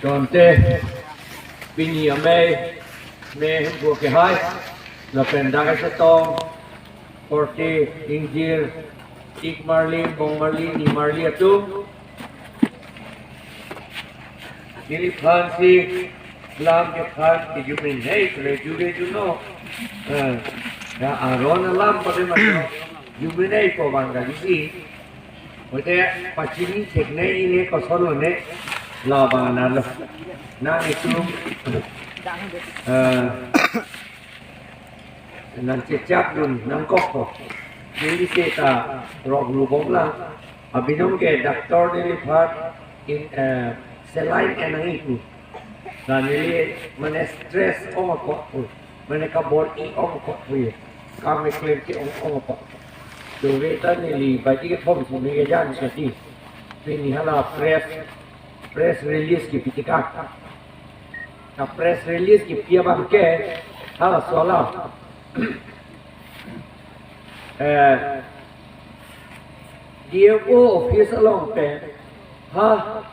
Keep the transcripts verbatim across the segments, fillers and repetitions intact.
Tangte pini amei, mei hempo kehai, lapen dak chetong, korte, ingjir, ik marli, bong marli, ni marli atum. Neliphan si lam kethan ke jumen hei, kre jure juno. Eh, ya aron alam pada macam jumen hei ko bang kali si. Ote pachini theknei ini kosonlo ne, la bang analo. Nang itum, eh, nang chechak dun nangkokpo. Neli seta rok rubong lang. Abinong ke doctor neliphan in, eh, saline enang iku. La neli mane stress ong apot pu, mane kabor-i ong apot pu ye. Kam eklem ke ong ong apot. Jure ta neli baji kethom si neli jan seti. Pini hala press, press release kipi teka. Na press release kipi abang ke halaso alam. Eh, D F O office along pen ha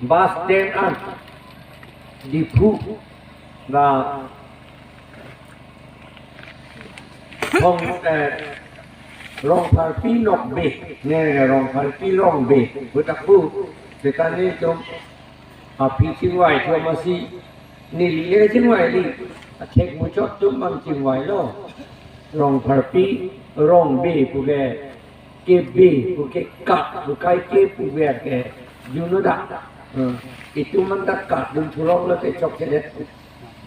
bus stand an Diphu na Rong, eh, Rongpharpi Nokbe, ne Rongpharpi Rongbe, pu ta pu, seta nelitum aphi chingvai thu amatsi, neli le chingvai li, athek muchot atum bang chingvailo. Rongpharpi Rongbe pu ke, kebe pu ke kat pu kai ke pu ver ke juno da. Hmm. Itum anta kat dun thulong lote chokchedet.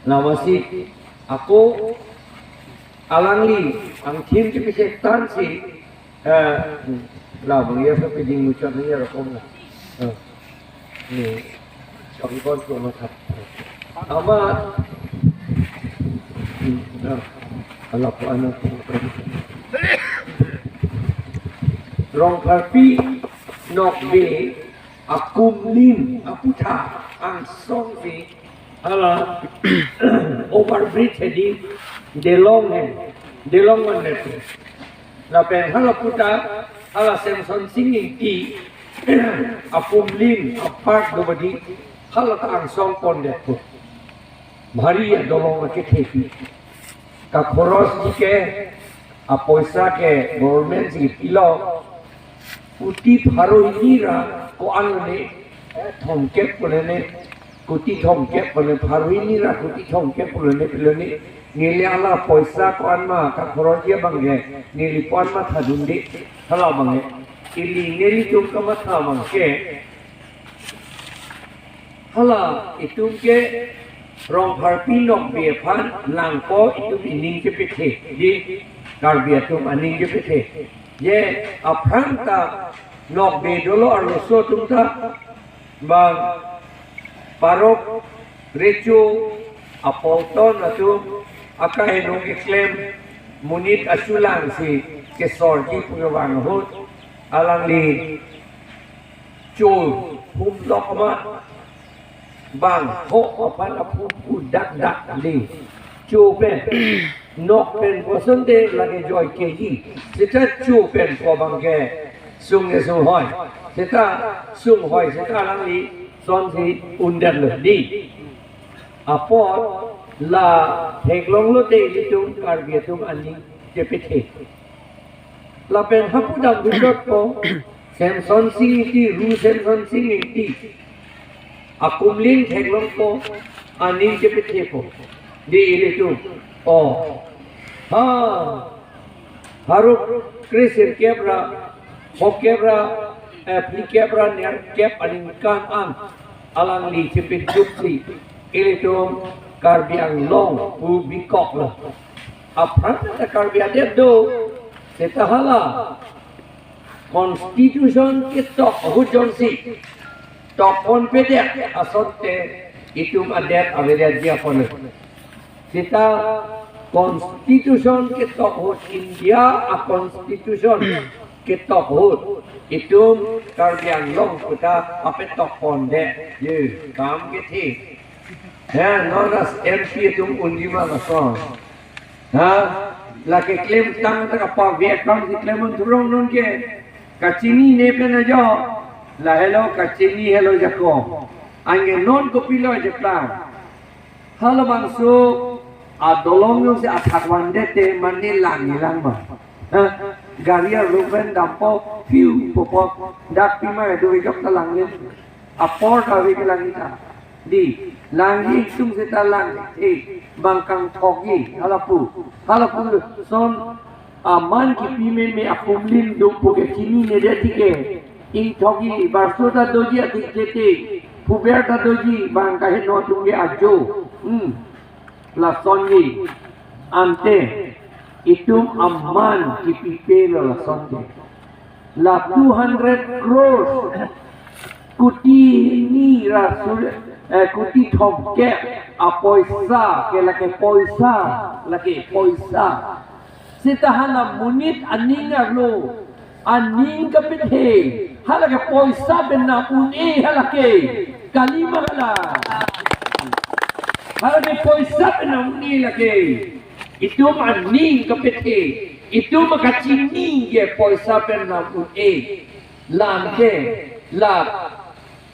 Amatsi ako alangli angthin ke pise tan si, eh, la bang ya sa piding muchot ni ya rokom na. Eh, ni chokikon ko matha. Amat, hmm, na, ala ko anak. Rongpharpi Nokbe akumlin aputhak angsong si hala overbridge hedi Delong he, Delong mandet. Lapen hala puta hala Semson Sing Ingti akumlin apark do badi hala ta angsong pondet pu. Bhari adolong akethe pi. Kakhoros ji ke apoisa ke government si pilo. Kuti pharo hini ra ko-an ne, eh, thomkep pule ne, kuti thomkep pule pharo hini ra kuti thomkep pule ne pilo ne. Neli ala poisa ko-an ma kakhoros ji abang ke neli ko-an ma thadunde hala abang ke. Ili nelitum kamatha abang ke. Hala itum ke Rongpharpi Nokbe aphan langpo itum ining kepethe, di Karbi atum aning kepethe. Je aphrang ta Nokbe dolo arloso atum ta bang parok recho apolton atum akahenong keklem monit asulang si kesorji pu kevang ahut alangli cho humlok amat bang ho aphan aphu phu dak dak li. Cho pen nok pen kosonte lake joi keji. Seta cho pen ko abang ke sung ke sung hoi. Seta sung hoi seta alangli son si undan lo di. Apot la theklong lote ilitum Karbi atum aning kepethe. Lapen hapu dam dusot po, Semson Sing Ingti, Ru Semson Sing Ingti akumlin theklongpo, aning kepethe po. Di ilitum. Oh. Ha. Haruk kre sirkep ra, phokep ra, eh, phlikep ra, nerkep aningkan an alangli chepinchup si ilitum Karbi Anglong pu bikok lo. Aphrang ta Karbi adet do, seta hala Constitution ketok ahut jongsi tokpon pedet asonte itum adet avedet dia pon. Seta Constitution ketok ahut, India a-Constitution ketok ahut itum Karbi Anglong puta apetok pondet. Ye, kam kethe. He, non as M P atum unji ma lason. Ha? Lake klemtang ta kapavek kam si klem un thurong non ke. Kachinine pen ajo. Lahelo kachini helo jako. Anke non kopilo ajeplang. Halabangso adolong jongsi athak vandet te mane lang-i lang ma. Ha? Gari arlo pen dampo, piu popo, dak pima do jok ta langle. Apor ta ave ke lang-i ta. Dei, lang-i sung seta lang, eh, bang kangthok-i, halapu. Halapuson aman kipi meme apumlin do pu ke chinine det tike. Ingthok-i, barso ta doji adik tete, puber ta doji, bang kaheno atum ke ajo. Hmm. Lason-i. Ante, itum aman kipipelo lason ke. La two hundred crores. Kuti ni ra sur, eh, kuti thomkep apoisa ke lake poisa, lake poisa. Seta hala monit aning arlo, aning kapethe, halake poisa pen nam un-e halake. Kali ma hala. Halake poisa pen nam un-e lake. Itum aning kapethe, itum akachini ke poisa pen nam un-e. Lake, la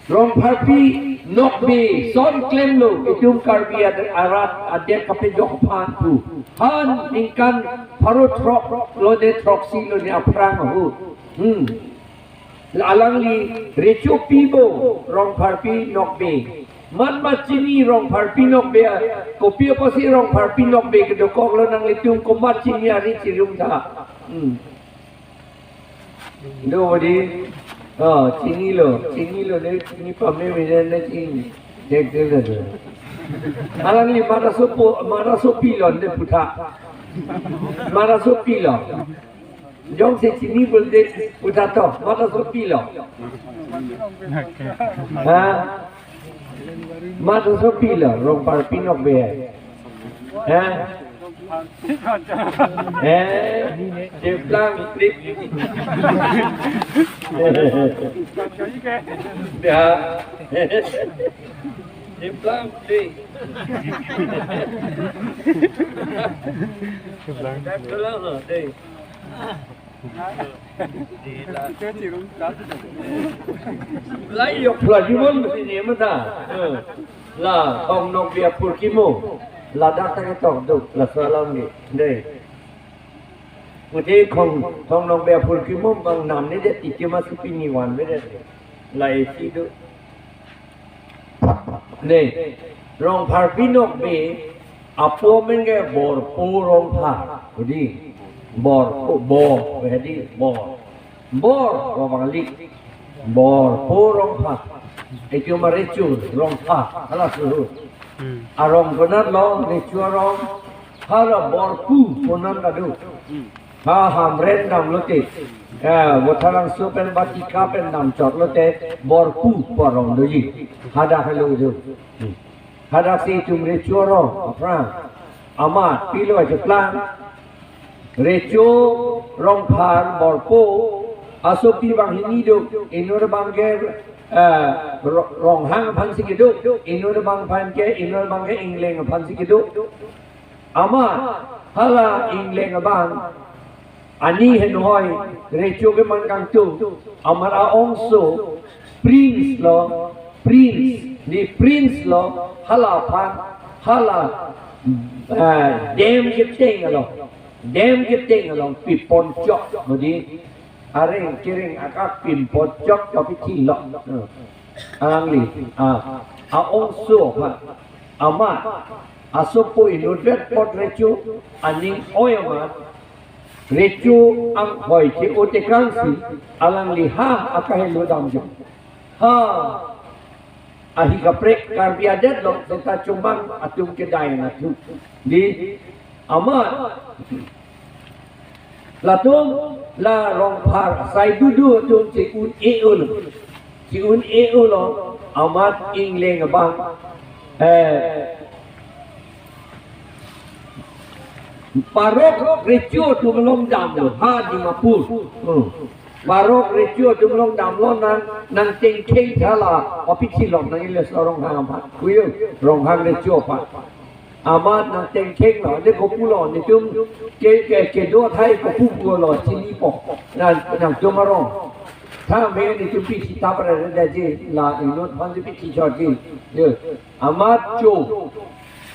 Rongpharpi Nokbe son klemlo, itum Karbi ad-, arat adet kapejok aphan pu. Han ningkan pharo throk lo de throksi lo ne aphrang ahut. Hmm. Alangli recho pipo Rongpharpi Nokbe. Mat mat chini Rongpharpi Nokbe, kopi apotsi Rongpharpi Nokbe kedokok lo nanglitum, komat chini ari chirum tha. Hmm. Do di. Oh, chinilo, chinilo de, chini pame mene ne chini. Dek de de. Alangli maraso po, maraso pilon de putha. Maraso pilon. Jongsi chini pulote putha to, maraso pilon. Ha? Maraso pilon, Rongpharpi Nokbe. Ha? Eh, jeplang trip. Ya. Jeplang trip. Jeplang trip. Lai yok pula jumon mesti ni mata. Eh. La, Thong Nokbe apurkimo. Ladak ta ketok do, laso alam ni. Dei. Mesti Thong, Thong Nokbe apurkimo bang nam ni det, titi masi pini vanve det. La isi do. Dei. Rongpharpi Nokbe apo amen ke Borpo Rongphar. Udi. Borpo, bo, udi, Bor. Bor, Bor Bangli. Borpo Rongphar. Itum arecho Rongphar. Hala suhu. Hmm. Arong konat lo, recho arong. Hala Borpo konat kado. Hmm. Ha Hamren damlote. Eh, Botharangso pen Batika pen damchot lote. Borpo pu arong doji. Hadak helo do. Hmm. Hadaksi itum recho arong aphrang. Amat pilo ajeplang. Recho Rongphar Borpo asopi banghini do, inut abang ke, eh, Ro-, Ronghang aphansi kedo, inut abang aphan ke, inut abang ke Ingleng aphansi kedo. Amat hala Ingleng abang ani henhoi recho keman kangtung, amat a-ongso Prince lo, Prince, ni Prince lo, hala aphan, hala, eh, dam keteng along, dam keteng along piponchok, mudi areng kereng akak piponchok kapithilok. Alangli, ah, a-ongso aphan, amat asopo inutvet apot recho aning oi amat, recho anghoi ke-o tekangsi, alangli ha akahelo damjok. Ha, ahi kaprek Karbi adet lo, seta chomang atum kedai natu. Dei, amat latum la Rongphar asai dudu atum si un-e-o lo. Si un-e-o lo, amat Ingleng abang. Eh, parok recho atum along damlo, ha Dimapur. Hmm. Parok recho atum along damlo nang, nangtengkheng tha la, apithilok nang ilo so Ronghang aphan. Kuyo, Ronghang recho aphan. Amat nangtengkheng lo, de kopulo, netum ke, ke, kedo athai kopu pulo, chinipo. Nang, nangtum arong. Tha me ni tu pi si ta para da ji la inut phan si pi si chot ji. Ye. Amat cho.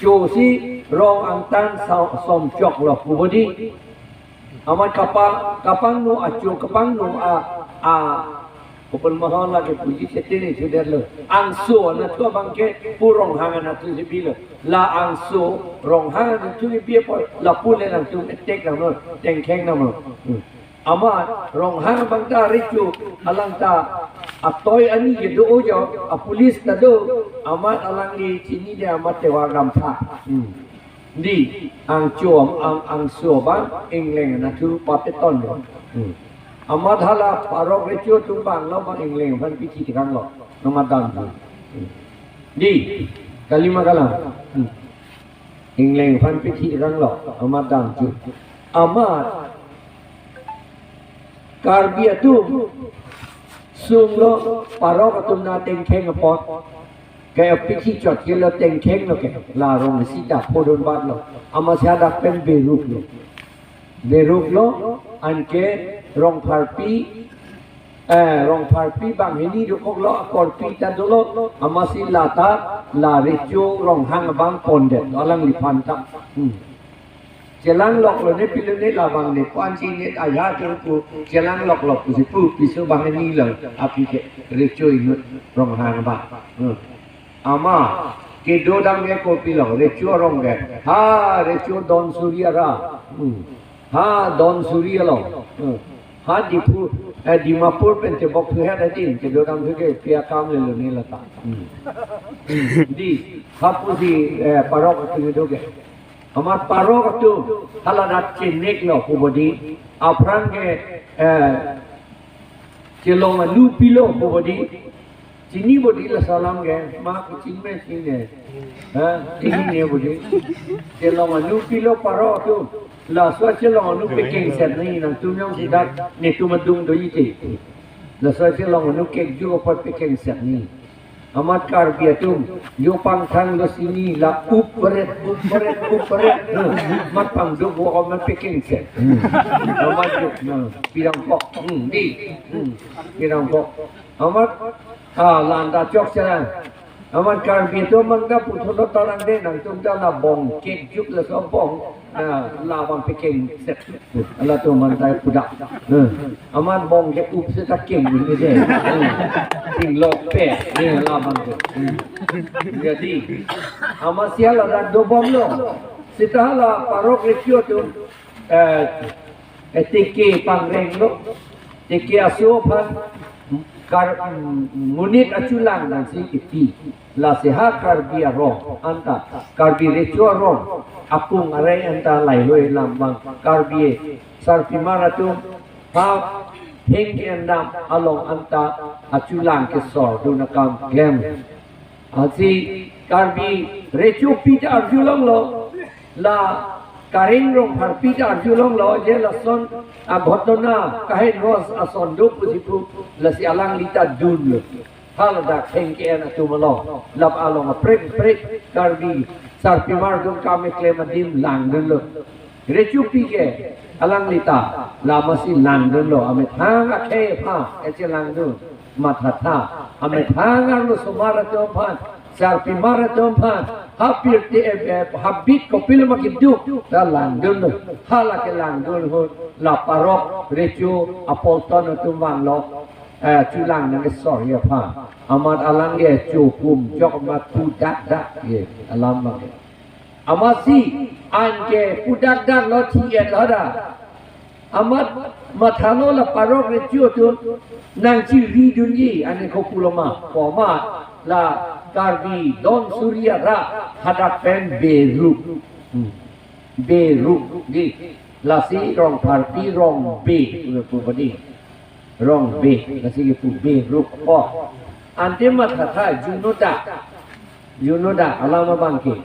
Cho si rong angtan sa-, som chok lo pu bodi. Amat kapang, kapangno acho, kapangno a, a, kopel mahal lagi puji setini sudah lo. Angso na tu abang ke pu Ronghang na tu si bilo. La angso Ronghang na tu si bi po la pu le nang tu etek nang lo, tengkheng nang lo. Hmm. Amat Ronghang abang ta recho alang ta atoi ani je do ojo, a police ta do, amat alangli chinine amat tewa gampha. Hmm. Di, angcho am, ang, angso abang, ingleng na tu papeton lo. Hmm. Amat hala parok recho atum bang lo abang ingleng aphan pi si tekang lo. Amat dam tu. Hmm. Di, kalima kalang. Hmm. Ingleng aphan pi si tekang lo. Amat dam tu. Amat Karbi atum sung lo parok atum na tengkheng apot. Ke pi si chot ke lo tengkheng lo ke. La rong si ta phodun bat lo. Amat si hadak pen beruk lo. Beruk lo, anke Rongpharpi, eh, Rongpharpi banghini dokok lo, akorpi ta dolo, amat si la ta, la recho Ronghang abang pondet, alangliphan ta. Hmm. Chelang lok lo ne pilo ne labang ne, kwan si ne aya tu pu, chelang lok lo pu si pu, piso banghini lo, api ke recho inut Ronghang abang. Hmm. Amat, kedo dam ke kopilo, recho arong ke. Ha, recho Don Suri ara. Hmm. Ha, Don Suri alo. Hmm. Ha, Diphu, eh, Dimapur pen tebok thu het atin, kedo dam thu ke pia kam le lo ne la ta. Hmm. Hmm. Di, ha pu si, eh, parok atum do ke. Amat parok atum, hala rat chenek lo pu bodi. Aphrang ke, eh, chelong anu pilo pu bodi. Chini bodi laso alam ke, ma kuching me chini. Ha, chini ne bodi. Chelong anu pilo parok atum. Laso chelong anu pekeng set ni nangtum jong si dak netum adung do ite. Laso chelong anu kekju apot pekeng set ni. Amat Karbi atum, yo pangthang lo sini la up peret, up peret, up peret. Hmm. Mat pangduk wo amat pekeng set. Hmm. Amat duk na, pirang kok. Hmm, di. Hmm. Pirang kok. Amat, ah, landa chok serang. Amat Karbi atum mangda puthot lo tarang de nangtum ta la bong kekjuk laso bong. Na labang pekeng set. Ala tu man tai pudak. Hmm. Amat bong ke up seta keng ni de. Hmm. Ting lok pe. Ni labang ke. Hmm. Jadi, amat si hala dak dobom lo. Seta hala parok recho atum, eh, eh, teke pangreng lo. Teke aso aphan kar, mm, monit achulang nangsi kipi. Lasi ha Karbi arong anta, Karbi recho arong, akung arai anta lailoi alam abang Karbi sarpimar atum ha heng ke-endam along anta achulang kesor dun akam klem. Lasi Karbi recho pi ta arjulong lo, la Kareng Rongpharpi ta arjulong lo, je lason a ghotona kahen ros ason do pusi pu, lasi alangli ta dun lo. Haladak heng ke-en atum along, lap along aprek aprek Karbi sarpimar atum kam keklem adim lang dun lo. Recho pi ke alangli ta, la masi lang dun lo, amethang akhei aphan, eche lang dun, mathatha, amethang arlosomar atum aphan, sarpimar atum aphan, ha pirthe, eh, eh, habit kopilo ma keduk, ta lang dun lo, hala ke lang dun ho, la parok, recho, apolton atum vang lo, eh, chulang nang kesor ye aphan, amat alangli cho pum jok amat pu dak dak ye, alam abang ke. Amatsi, anke pu dak dak lo thi-et lo da. Amat mathalo la parok recho atum nangchiri dunji, ane ko pulo ma, ko amat la Karbi Don Suri ara hadak pen beruk. Hmm. Beruk di. Lasi Rongpharpi Rongbe, pu bodi. Rongbe, lasi pu beruk po. Ante mathatha junoda. Junoda, alam abang ke.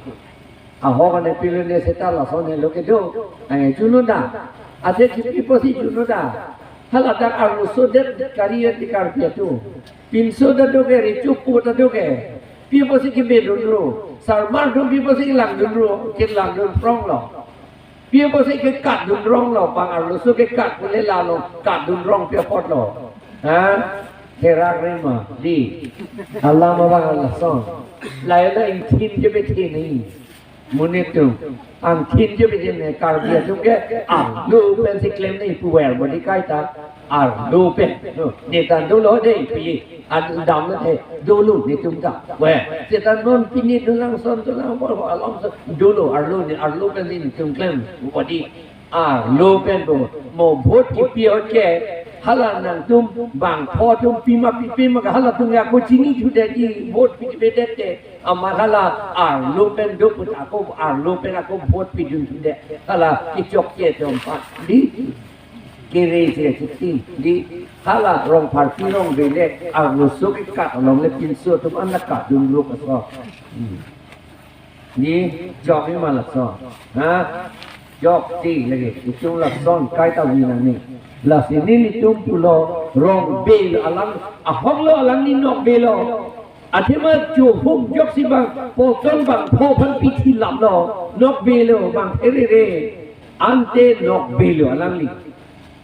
Ahok ane pilo ne seta lason helo kedo. Ai junoda. Ate kipi pusi junoda. Haladak arloso det kari ati Karbi atum. Pinso ta do ke, recho pu ta do ke. Pi pusi kebe dunro. Sarmar atum pi pusi lang dunro. Kelang dun prong lo. Pi pusi kekat dun rong lo, bang arloso kekat pule lalo, kat dun rong pi apot lo. Ha? Therak rema, dei. Alam abang lason. Lahelo ingthin ke bethe nangji. Monit atum. Angthin ke bethe nangji, Karbi atum ke arlo pensi klem nangji pu ver bodi kaita. Arlo pen. No, netan dolo dei pi. An dam na the dolo netum ta. Ver. Seta non pini dolang son dolang bor alam so dolo arlo ne arlo pensi netum klem bodi. Arlo pen bo, mo vote kipi ahut ke, hala nangtum bangpho atum pima pipe ma ke halatum ke ako chinithudet, vote pi kipedet ke, amat hala arlo pen do put ako arlo pen ako vote pidun thudet, hala kechokche atum aphan, dei, kere se chitin, dei, hala Rongpharpi Rongbe le, arloso kekat along le pinso atum an la katdun ro kaso. Hmm. Dei, chokji ma lason. Ha? Chokji lake. Itum lason kaita vi nangne. Lasi nelitum pulo Rongbe lo alang, ahok lo alangli Nokbe lo. Athema chohuk joksi bang, polton bangpho aphan pithi lap lo. Nokbe lo bang pherere. Ante Nokbe lo alangli.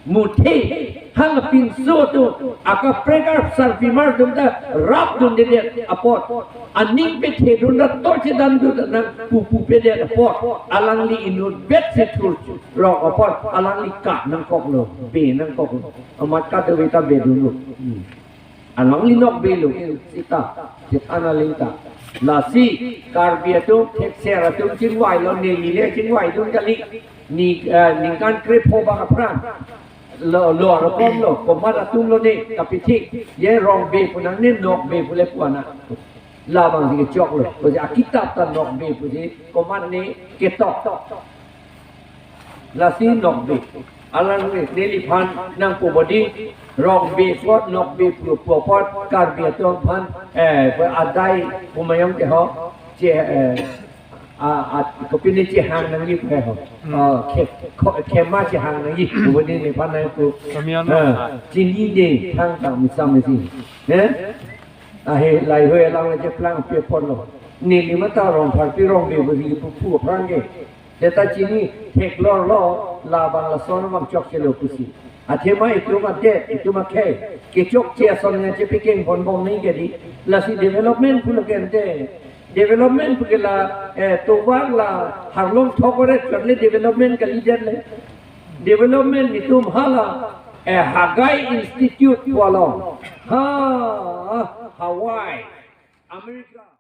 Muthe, hala pinso atum, akaprek asarpimar atum ta rapdundedet apot, aning pethedun ta tochedandun ta nang pupupedet apot, alangli inutvet si thurok apot, alangli ka nangkoklo, be nangkoklo. Amat kadokave ta bedunlo. Hmm. Alangli Nokbe lo, seta, chethan aling ta. Lasi, Karbi atum, thekser atum chingvailo, neli le chingvaidun kali. Ni, eh, ningkan krepho bang aphrang. Lo, lo, lo, kom lo, komat atum lo ne, kapithik. Je Rongbe pu nangne, Nokbe pu le pu ana. Labang si kechoklo. Pusi akitap ta Nokbe pusi, komat ne ketok. Lasi Nokbe. Alangli, neliphan nangpu bodi, Rongbe apot, Nokbe pu, pu apot, Karbi atum aphan, eh, pu adai pu mayong ke ho, che, eh, a, a, kopine chehang nangji pu he ho. Hmm. Ah, khe, kho, khema chehang nangji, pu bodi neliphan nangpu. Kami ano? Ah, chinine thangta misa misi. Eh? Ahe, lahei alam le cheplang pe ponlo. Neli mata Rongpharpi Rongbe pusi pu, pu aphrang ke. Seta chini theklorlo, labang lason abang chokchelo pusi. Athema itum adet, itum akhei, kechokche ason nangchepikeng ponbom nangji ke dei. Lasi development pulo ke ante. Development pu ke la, eh, tovar la harlong thok ore chot le development kalidet le. Development itum hala, eh, Haggai Institute pu along. Ha, Hawaii, America.